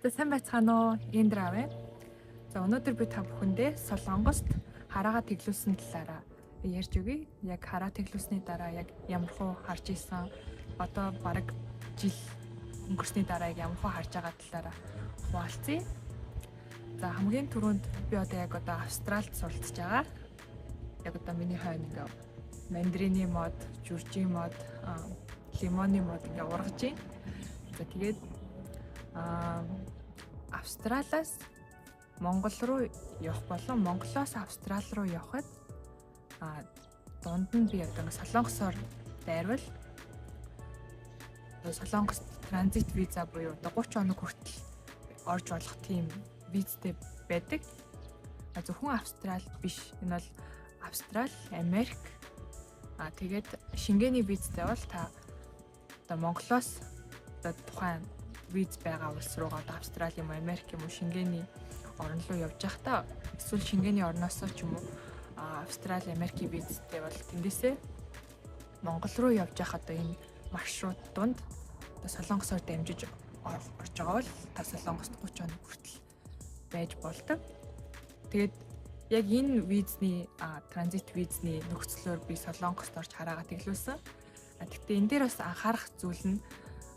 За, сайн байцгаана уу? Эндра байна. За, өнөөдөр би та бүхэндээ Солонгост хараагаа тэглүүлсэн талаараа ярьж өгье. Яг хараа тэглүүлсний дараа яг ямархуу харж исэн, одоо бараг жил өнгөрсний дараа яг ямархуу харж байгаа талаараа хуваалцъя. За, хамгийн түрүүнд би одоо яг одоо Австралид суралцж байгаа. Яг одоо миний хойно ингээ мандарины мод, журжийн мод, лимоны мод ингээ ургаж байна. За, тэгээд Австралиас Монгол руу явах болон Монголоос Австрали руу явхад дунд нь би одоо Солонгосоор дайрвал Солонгост транзит виза буюу одоо 30 хоног хүртэл орж болох тийм визтэй байдаг. Зөвхөн Австрали биш. Энэ бол Австрали, Америк, тэгээд Шенгений визтэй бол та одоо Монголоос одоо тухайн виз байгаа улс руугаа, одоо Австрали юм уу, Америк юм уу, Шенгений орн руу явж байхдаа, эсвэл Шенгений орноосоо ч юм уу, Австрали, Америкийн визтэй бол тэндээсээ Монгол руу явж байхад одоо энэ маршрут дунд одоо Солонгосоор дамжиж орж байгаа бол та Солонгост 30 хоног хүртэл байж болдог. Тэгээд яг энэ визний, транзит визний нөхцлөөр би Солонгост орж хараагаа тэглүүлсэн. Гэхдээ энэ дээр бас анхаарах зүйл нь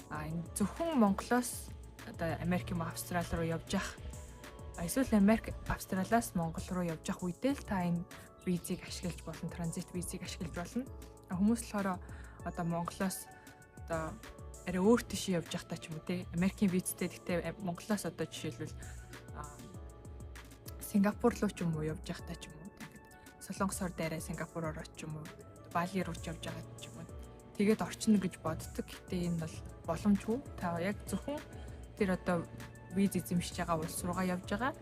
энэ зөвхөн Монголоос одоо Америк юм уу, Австрали руу явж явах, эсвэл Америк, Австралиас Монгол руу явж явах үедээ л та энэ визийг ашиглаж болно, транзит визийг ашиглаж болно. Хүмүүс болохоор одоо Монголоос одоо арай өөр тийш явж явахдаа ч юм уу, те, Америкийн визтэй, гэхдээ Монголоос одоо жишээлбэл Сингапур руу ч юм уу явж явахдаа ч юм уу, ингээд Солонгосоор дайраа Сингапур ороод ч юм уу, Бали руу ч явж байгаа ч юм уу, тэгээд орчино гэж боддог. Гэхдээ энэ бол боломжгүй. Та яг зөвхөн тэр одоо виз эзэмшиж байгаа улс руугаа явж байгаа.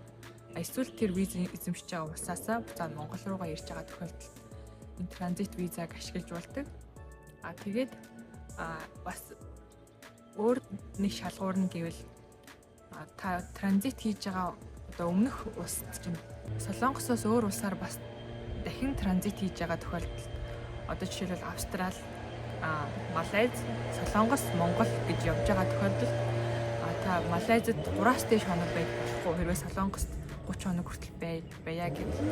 Эсвэл тэр виз эзэмшиж байгаа улсаасаа буцаад Монгол руугаа ирж байгаа тохиолдолд энэ транзит визаг ашиглаж болдог. Тэгээд бас өөр нэг шалгуур нь гэвэл та транзит хийж байгаа одоо өмнөх улсад чинь Солонгосоос өөр улсаар бас дахин транзит хийж байгаа тохиолдолд, одоо жишээлбэл Австрали, Малайз, Солонгос, Монгол гэж явж байгаа тохиолдолд та Малайзад 3-аас дээш хоног байж болохгүй, хэрвээ Солонгост 30 хоног хүртэл байя гэвэл.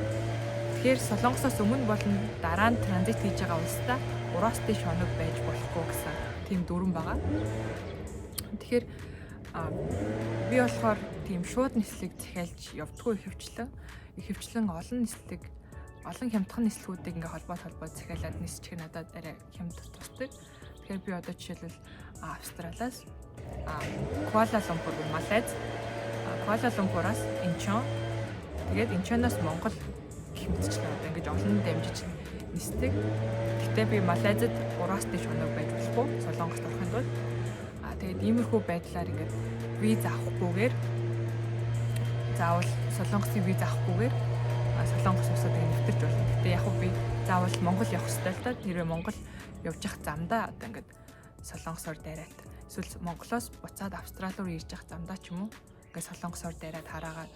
Тэгэхээр Солонгосоос өмнө болон дараа нь транзит хийж байгаа улсдаа 3-аас дээш хоног байж болохгүй гэсэн тийм дүрэм байгаа. Тэгэхээр би болохоор тийм шууд нислэг захиалж явдггүй, ихэвчлэн олон нислэг, олон хямдхан нислэгүүдийг ингээ холбоо холбоо захиалаад нисчих надад арай хямд тусдаг. Тэгэхээр би одоо жишээлбэл Австралиас Куала Лумпур, Малайз, Куала Лумпураас Инчон, тэгээд Инчоноос Монгол гэх мэтчлэн одоо ингэж олон дамжиж нисдэг. Гэхдээ би Малайзад 3-аас дээш хоног байж болохгүй Солонгост орохын тулд. Тэгээд иймэрхүү байдлаар ингээд виз авахгүйгээр, заавал Солонгосын виз авахгүйгээр Солонгос улсад ингэ нэвтэрч болно. Гэхдээ яг би заавал Монгол явах хэрэгтэй л да. Тэрвээ Монгол явж явах замдаа одоо ингээд Солонгосоор дайраад, эсвэл Монголоос буцаад Австрали руу ирж явах замдаа ч юм уу, ингээд Солонгосоор дайраад хараагаа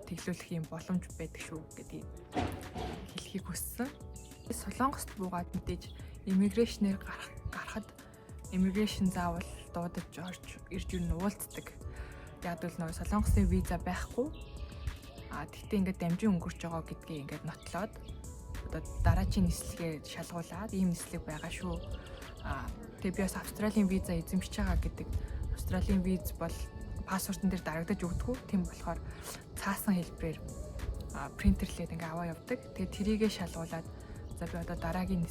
тэглүүлэх юм боломж байдаг шүү гэдгийг хэлэхийг хүссэн. Солонгост буугаад мэдээж immigration ээр гарахад immigration заавал дуудаж орж ирж юу уулздаг. Яг л нөгөө Солонгосын виза байхгүй. Тэгтээ ингээд дамжин өнгөрч байгаа гэдгийг ингээд нотлоод, одоо дараачийн нислэгээ шалгуулад ийм нислэг байгаа шүү. Тэгээ би бас Австралийн виза эзэмшиж байгаа гэдэг. Австралийн виз бол паспортон дээр дарагдаж өгдөггүй. Тийм болохоор цаасан хэлбэрээр принтерлээд ингээ аваа явдаг. Тэгээ тэрийгэ шалгуулад, за, би одоо дараагийн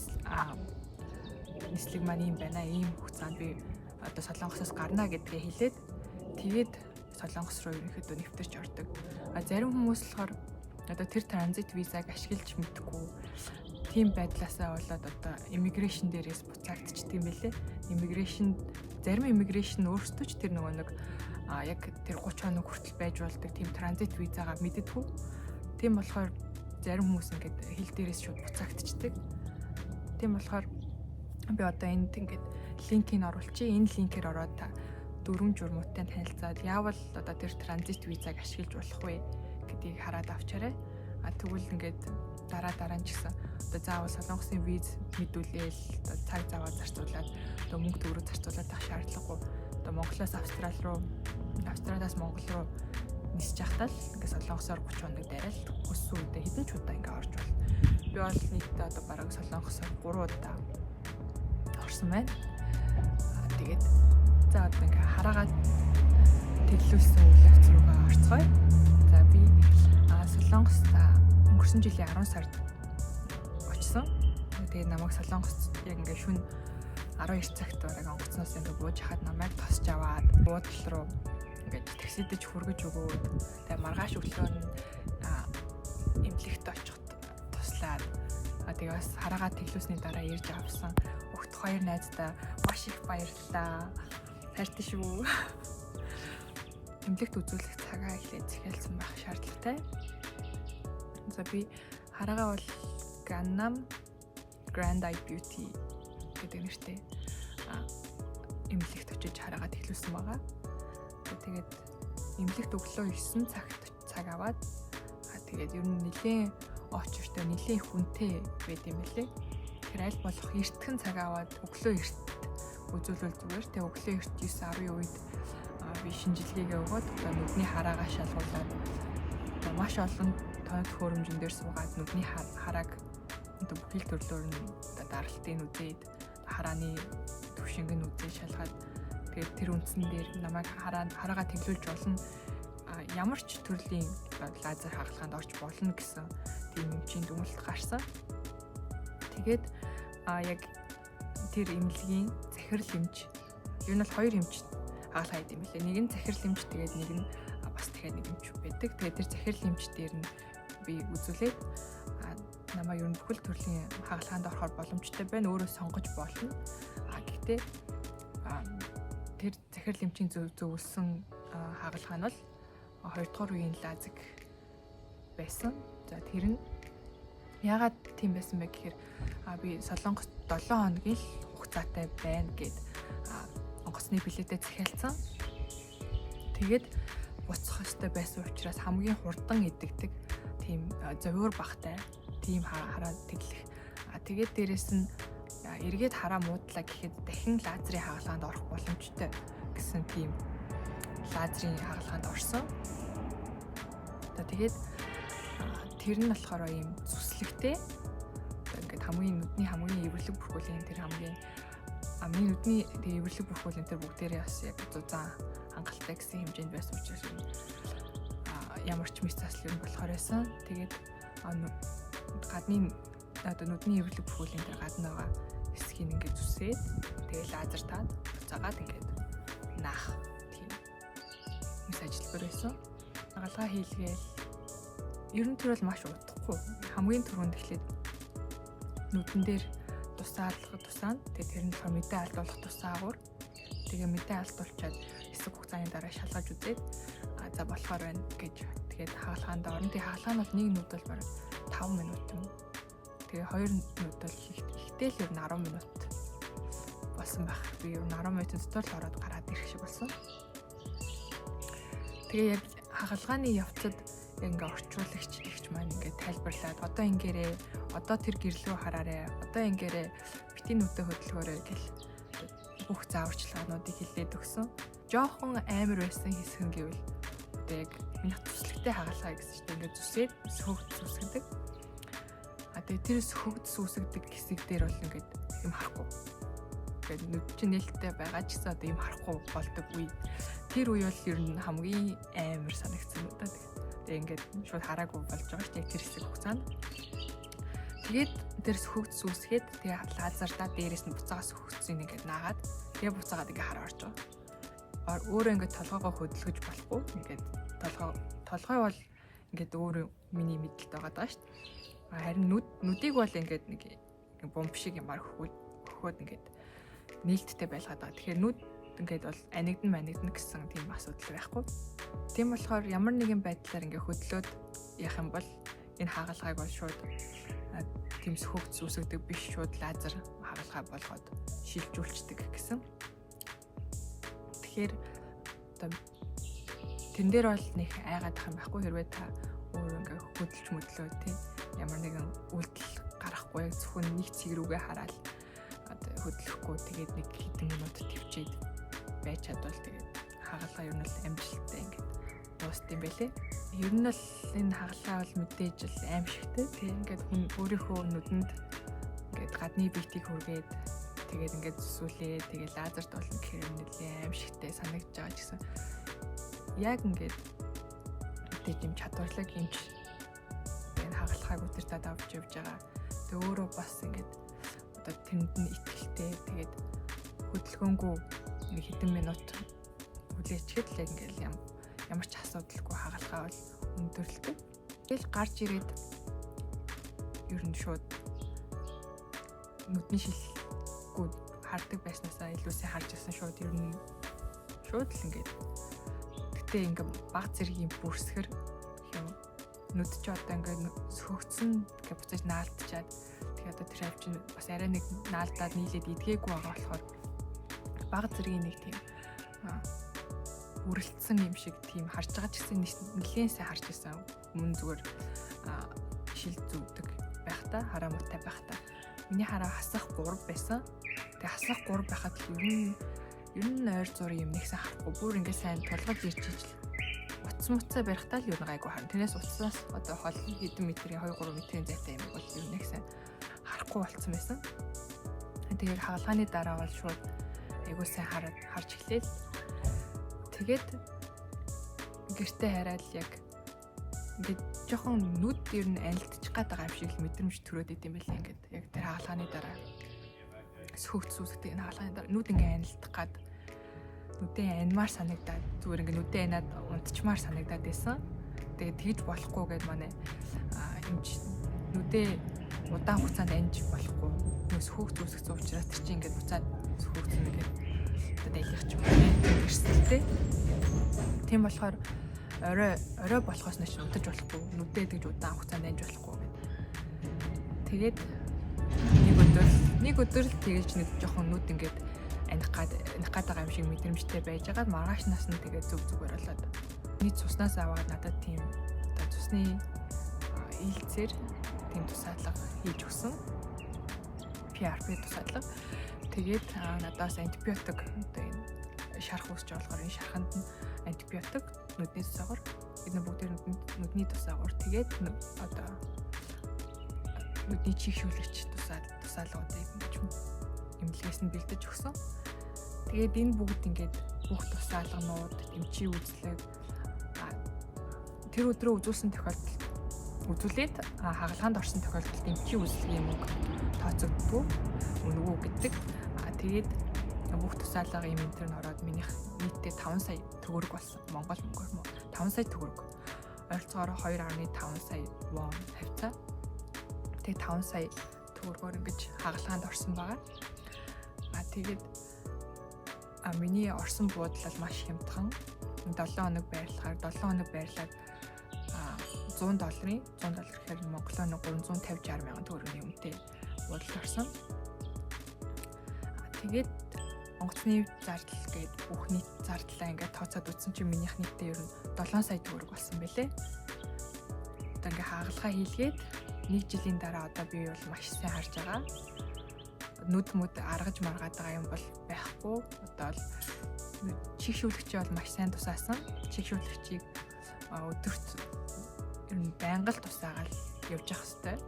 нислэг маань ийм байна. Ийм хугацаанд би одоо Солонгосоос гарна гэдгээ хэлээд, тэгээд Солонгос руу ерөнхийдөө нэвтэрч ордог. Зарим хүмүүс болохоор одоо тэр транзит визаг ашиглаж мэдэхгүй тийм байдлаасаа болоод одоо immigration дээрээс буцаагдчихдаг юм байлээ. Immigration, зарим immigration өөрсдөө ч тэр нөгөө нэг яг тэр 30 хоног хүртэл байж болдог тийм транзит визагаа мэддэггүй. Тийм болохоор зарим хүмүүс ингээд хил дээрээс шууд буцаагдчихдаг. Тийм болохоор би одоо энд ингээд линкийг оруулчих. Энэ линкээр ороод та дүрэм журмуудтай танилцаад, яавал одоо тэр транзит визаг ашиглаж болох вэ гэдгийг хараад авчаарай. Тэгвэл ингээд дараа дараа нь ч гэсэн одоо заавал Солонгосын виз мэдүүлээл, одоо цаг заваа зарцуулаад, одоо мөнгө төгрөг зарцуулаад байх шаардлагагүй. Одоо Монголоос Австрали руу, Австралиас Монгол руу нисэж байхдаа л ингээ Солонгосоор 30 хоног дайрал хүссэн үедээ хэдэн ч удаа ингээ орж бол. Би бол нийтдээ одоо бараг Солонгосоор 3 удаа орсон байна. Тэгээд за одоо ингээ хараагаад тэглүүлсэн үйл явц руугаа орцгоё. За, би Солонгост өнгөрсөн жилийн 10 сард очсон. Тэгээд намайг Солонгост яг ингээ шөнө 12 цагт бараг онгоцноос ингээ бууж хахад намайг тосч аваад буудлал руу ингээд таксидэж хүргэж өгөөд, тэгээ маргааш өглөө нь эмнэлэгт очиход туслаад, тэгээ бас хараагаа тэглүүлсний дараа ирж авсан. Огт хоёр найздаа маш их баярлалаа. Хайртай шүү. Эмнэлэгт үзүүлэх цагаа эхлээд захиалсан байх шаардлагатай. За, би хараагаа бол Gangnam Grand Eye Beauty гэдэг нэртэй эмнэлэгт очиж хараагаа тэглүүлсэн байгаа. Тэгээд эмнэлэгт өглөө 9 цагт цаг аваад, тэгээд ер нь нэлээд очиртой, нэлээд хүнтэй байд юм лээ. Тэгэхээр аль болох эртхэн цаг аваад өглөө эрт үзүүлвэл зүгээр. Тэгээ өглөө эрт 9 10 үед би шинжилгээгээ өгөөд, одоо нүдний хараагаа шалгуулад, маш олон тоног төхөөрөмжөн дээр суугаад нүдний харааг одоо бүхий л төрлөөр нь одоо даралтыг үзээд, харааны төвшинг нь үзээд шалгаад, тэгээд тэр үндсэн дээр намайг хараагаа тэглүүлж болно, ямар ч төрлийн лазер хагалгаанд орж болно гэсэн тийм эмчийн дүгнэлт гарсан. Тэгээд яг тэр эмнэлгийн захирал эмч, ер нь бол хоёр эмч хагалгаа хийдэг юм лээ. Нэг нь захирал эмч, тэгээд нэг нь бас дахиад нэг эмч байдаг. Тэгээд тэр захирал эмч дээр нь би үзүүлээд, намайг ер нь бүхэл төрлийн хагалгаанд орохоор боломжтой байна. Өөрөө сонгож болно. Гэхдээ тэр захирал эмчийн зөвлөсөн хагалгаа нь бол хоёрдугаар үеийн лазик байсан. За, тэр нь яагаад тийм байсан бэ гэхээр би Солонгост 7 хоногийн л хугацаатай байна гэд онгоцны билетээ захиалсан. Тэгээд буцах ёстой байсан учраас хамгийн хурдан идэгдэг тийм зовиур багтай тийм хараа тэглэх. Тэгээд дээрэс нь эргээд хараа муудлаа гэхэд дахин лазерын хагалгаанд орох боломжтой гэсэн тийм лазерын хагалгаанд орсон. За, тэгээд тэр нь болохоор ийм зүслэгтэй. Одоо ингээд хамгийн нүдний хамгийн эвэрлэг бүрхүүлийн тэр хамгийн миний нүдний тэр эвэрлэг бүрхүүлийн тэр бүгдээрээ бас яг зузаан хангалттай гэсэн хэмжээнд байсан учраас ямар ч мэс засал юм болохоор байсан. Тэгээд гадны одоо нүдний эвэрлэг бүрхүүлийн тэр гадна байгаа хэсгийг ингээд зүсээд, тэгээд лазер таад буцаагаад ингээд наах тийм мэс ажилбар байсан. Хагалгаа хийлгээл ер нь тэр бол маш удахгүй. Хамгийн түрүүнд эхлээд нүдэн дээр тусаалгах тусаана. Тэгээ тэр нь болохоор мэдээ алдуулах тусаа агуур. Тэгээ мэдээ алдуулчаад хэсэг хугацааны дараа шалгаж үзээд, за болохоор байна гэж тэгээд хагалгаанд орно. Тэгээ хагалгаа нь бол нэг нүд бол бараг 5 минут юм. Тэгээ хоёр нүд бол ихтэй л ер нь 10 минут болсон байх. Би ер нь 10 минутын дотор л ороод гараад ирэх шиг болсон. Тэгээ яг хагалгааны явцад яг ингээ орчуулагч эгч маань ингээ тайлбарлаад, одоо ингээрээ, одоо тэр гэрэл рүү хараарэ, одоо ингээрээ, битгий нүдээ хөдөлгөөрэй гэл бүх зааварчилгаануудыг хэлээд өгсөн. Жоохон амар байсан хэсэг нь гэвэл одоо яг миний зүслэгтэй хагалгаа гэсэн чинь ингээ зүсээд сөхөгд зүсгдэг. Тэгээ тэр сөхөгд сүсгдэг хэсэг дээр бол ингээд юм харахгүй. Ингээд нүд чинь нээлттэй байгаа ч гэсэн одоо юм харахгүй болдог үе. Тэр үе бол ер нь хамгийн амар санагдсан юм да. Тэгээ ингээд шууд хараагүй болж байгаа шүү дээ тэр хэсэг хугацаанд. Тэгээд тэр сөхөгд сүсгээд, тэгээ лазердаа дээрээс нь буцаагаа сөхөгдсөн ингээд наагаад, тэгээ буцаагаад ингээд хараа орж байгаа. Өөрөө ингээд толгоогоо хөдөлгөж болохгүй. Ингээд толгой бол ингээд өөрөө миний мэдэлд байгаа даа шүү дээ. Харин нүдийг бол ингээд нэг бомб шиг юмар хөхөөд ингээд нээлттэй байлгаад байгаа. Тэгэхээр нүд ингээд бол анигдана манигдана гэсэн тийм асуудал байхгүй. Тийм болохоор ямар нэгэн байдлаар ингээд хөдлөөд явах юм бол энэ хагалгааг бол шууд тийм сөхөгд үүсгдэг биш, шууд лазер хагалгаа болгоод шилжүүлчихдэг гэсэн. Тэгэхээр одоо тэн дээр бол нэг айгаад ах юм байхгүй, хэрвээ та өөрөө ингээ хөдөлж мөдлөө тий ямар нэгэн үйлдэл гаргахгүй, яг зөвхөн нэг цэг рүүгээ хараад одоо хөдлөхгүй, тэгээд нэг хэдэн минут төвчээд байж чадвал тэгээд хагалгаа ер нь л амжилттай ингээд дуусд юм байлээ. Ер нь л энэ хагалгаа бол мэдээж л аимшигтай. Тэг ингээд хүн өөрийнхөө нүдэнд ингээд гадны биетийг хүргээд тэгээд ингээд зүсүүлээ, тэгээд лазерт болно гэхээр нэлээд аимшигтай санагдаж байгаа ч гэсэн яг ингээд мэдээж юм чадварлаг юмч энэ хагалгааг өдөр цаад авч явж байгаа. Тэг өөрөө бас ингээд одоо тэрэнд нь итгэлтэй, тэгээд хөдөлгөөнгүй нэг хэдэн минут хүлээчихэд л ингээд ямар ч асуудалгүй хагалгаа бол өндөрлөдөг. Тэгэл гарч ирээд ер нь шууд нүдний шилгүй хардаг байснаасаа илүү сайн харж ирсэн, шууд ер нь шууд л ингээд. Гэтэ ингээд баг зэргийн бүрсгэр юм нүд чи одоо ингээд сөхөгдсөн гэж буцаж наалтчаад, тэгээ одоо тэр хавь чинь бас арай нэг наалдаад нийлээд идгээгүй байгаа болохоор баг зэргийн нэг тийм үрэлтсэн юм шиг тийм харж байгаа ч гэсэн нэлээд сайн харж ирсэн. Өмнө зүгээр шил зүүдэг байхдаа, хараа муутай байхдаа миний хараа хасах 3 байсан. Тэгээ хасах 3 байхад ер нь ойр зургийн юм нэг сайн харахгүй, бүр ингээд сайн тулгаж ирж ижил утас муцаа барихтаа л ер нь гайгүй харна. Тэрнээс утсаас одоо хол хэдэн метрийн, 2 3 метрийн зайтай юм бол ер нь нэг сайн харахгүй болцсон байсан. Тэгээд хагалгааны дараа бол шууд айгуу сайн хараад харж эхлэв. Тэгээд гэртээ хараад яг ингээд жоохон нүд ер нь анилдчих гээд байгаа юм шиг л мэдрэмж төрөөд идэм байлээ, ингээд яг тэр хагалгааны дараа сөхөгц үүсгдэг энэ хагалгааны дараа нүд ингээд анилдах гад, нүдээ аньмаар санагдаад, зүгээр ингээд нүдээ аниад унтчмаар санагдаад байсан. Тэгээд тэгж болохгүй гэд манай эмч нүдээ удаан хугацаанд анж болохгүй. Нөө сөхөгц үүсгэсэн учраас тэр чинь ингээд буцаад сөхөгцөн ингээд одоо дайлах ч юм уу эрсдэлтэй. Тийм болохоор орой орой болохоос нэш унтаж болохгүй. Нүдээ тэгж удаан хугацаанд анж болохгүй гэд. Тэгээд нэг өдөр л тэгэж нэг жоохон нүд ингээд аних гад байгаа юм шиг мэдрэмжтэй байж байгаад маргаашнаас нь тэгээд зүг зүгээр болоод нийт цуснаас аваад надад тийм одоо цусны илцээр тийм тусаалга хийж өгсөн. PRP тусаалга. Тэгээд надаас антибиотик, одоо энэ шарх үүсч болохоор энэ шарханд нь антибиотик, нүдний тусаагаар, энэ бүгдээр нүдний тусаагаар, тэгээд одоо нүдний чийгшүүлэгч тусаалгуудыг ингэж эмнэлгээс нь бэлдэж өгсөн. Тэгээд энэ бүгд ингээд бүх тусаалганууд, эмчийн үзлэг, тэр өдрөө үзүүлсэн тохиолдолд үзүүлээд хагалгаанд орсон тохиолдолд эмчийн үзлэгийн мөнгө тооцогддгүй, үнэгүй гэдэг. Тэгээд бүх тусаалга юм энэ төр нь ороод минийх нийтдээ 5 сая төгрөг болсон. Монгол мөнгөөр мө 5 сая төгрөг. Ойролцоогоор 2.5 сая вон хавьцаа. Тэгээд 5 сая төгрөгөөр ингэж хагалгаанд орсон байгаа. Тэгээд миний орсон буудлал маш хямдхан. 7 хоног байрлахаар, 7 хоног байрлаад 100 долларын, 100 доллар гэхээр Монголоор 350 60 мянган төгрөгийн үнэтэй буудалд орсон. Тэгээд онгоцны зардал гээд бүх нийт зардлаа ингээд тооцоод үзсэн чинь минийх нийтдээ ер нь 7 сая төгрөг болсон байлээ. Одоо ингээ хагалгаа хийлгээд нэг жилийн дараа одоо би бол маш сайн харж байгаа. Нүд мүд аргаж маргаад байгаа юм бол байхгүй. Одоо л чийгшүүлэгчээ бол маш сайн тусаасан. Чийгшүүлэгчийг өдөрт ер нь байнга л тусаагаал явж явах хэвээр.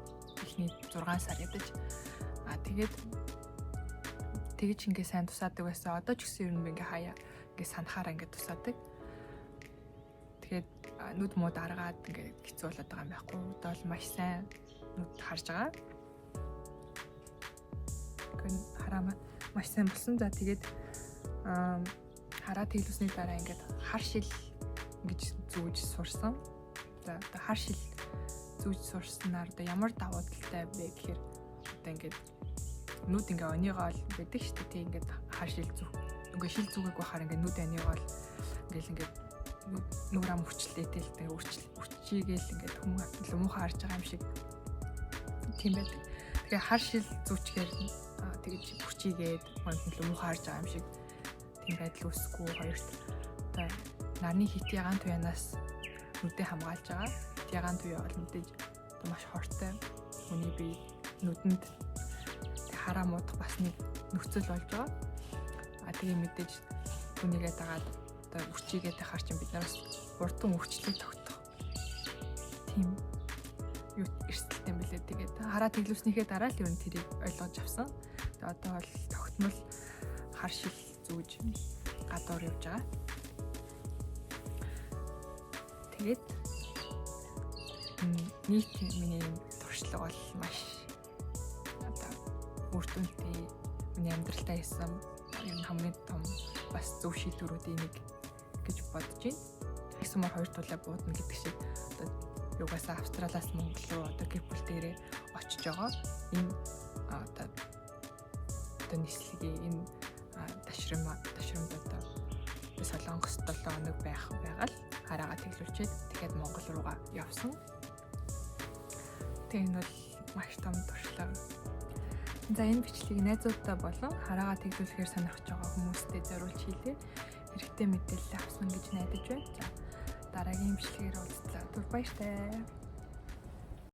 Эхний 6 сар ядаж. Тэгээд тэгэж ингээ сайн тусаадаг байсан. Одоо ч гэсэн ер нь ингээ хаяа ингээ санахаараа ингээ тусаадаг. Тэгээд нүд мууд аргаад ингээ хэцүү болоод байгаа юм байхгүй. Одоо л маш сайн нүд харж байгаа. Гэн хараа маш сайн болсон. За, тэгээд хараа тэглүүлсний дараа ингээд хар шил ингэж зүүж сурсан. За, одоо хар шил зүүж сурснаар одоо ямар давуу талтай вэ гэхээр одоо ингээд нүд ингээ оныгоол байдаг шүү дээ. Тэг ингээд хар шил зүх ингээ шил зүгээг байхаар ингээ нүд оныгоол ингээл ингээд нүр ам хүчлээтэй л тэгээ үрчийгээл ингээд хүмүүс хатан муухай харж байгаа юм шиг тийм байдаг. Тэгээ хар шил зүүчгээр тэгэж хүчийгээд хүн муухай харж байгаа юм шиг тийм байдал үүсэхгүй. Хоёрт, одоо нарны хит ягаан туянаас нүдээ хамгаалж байгаа. Хит ягаан туяа бол мэдээж одоо маш хортой. Хүний бие нүдэнд хараа муудах бас нэг нөхцөл болж байгаа. Тэгээ мэдээж Түүнийгээ дагаад одоо үрчийгээд байхаар чинь бид нараас урдан үрчлийг тогтох тийм юу эрсдэлтэй юм билээ. Тэгээд хараа тэглүүлснийхээ дараа л ер нь тэрийг ойлгож авсан. Тэгээд одоо бол тогтмол хар шил зүүж гадуур явж байгаа. Тэгээд нийт миний туршлага бол маш одоо үр дүнтэй, миний амьдралдаа хийсэн ер нь хамгийн том бас зөв шийдвэрүүдийн нэг гэж бодож байна. Их сумаар хоёр тулаа буудна гэдэг шиг одоо юугаасаа Австралиас Монгол руу одоо гэр бүл дээрээ очиж байгаа. Энэ одоо нислэгийг, энэ ташрамд одоо Солонгост 7 хоног байх байгаад хараагаа тэглүүлчихэд тэгээд Монгол руугаа явсан. Тэгээ энэ бол маш том туршлага. За, энэ бичлэгийг найзуудтай болон хараагаа тэглүүлэхээр сонирхож байгаа хүмүүстээ зориулж хийлээ. Хэрэгтэй мэдээлэл авсан гэж найдаж байна. За, дараагийн бичлэгээр уулзлаа. Түр баяртай.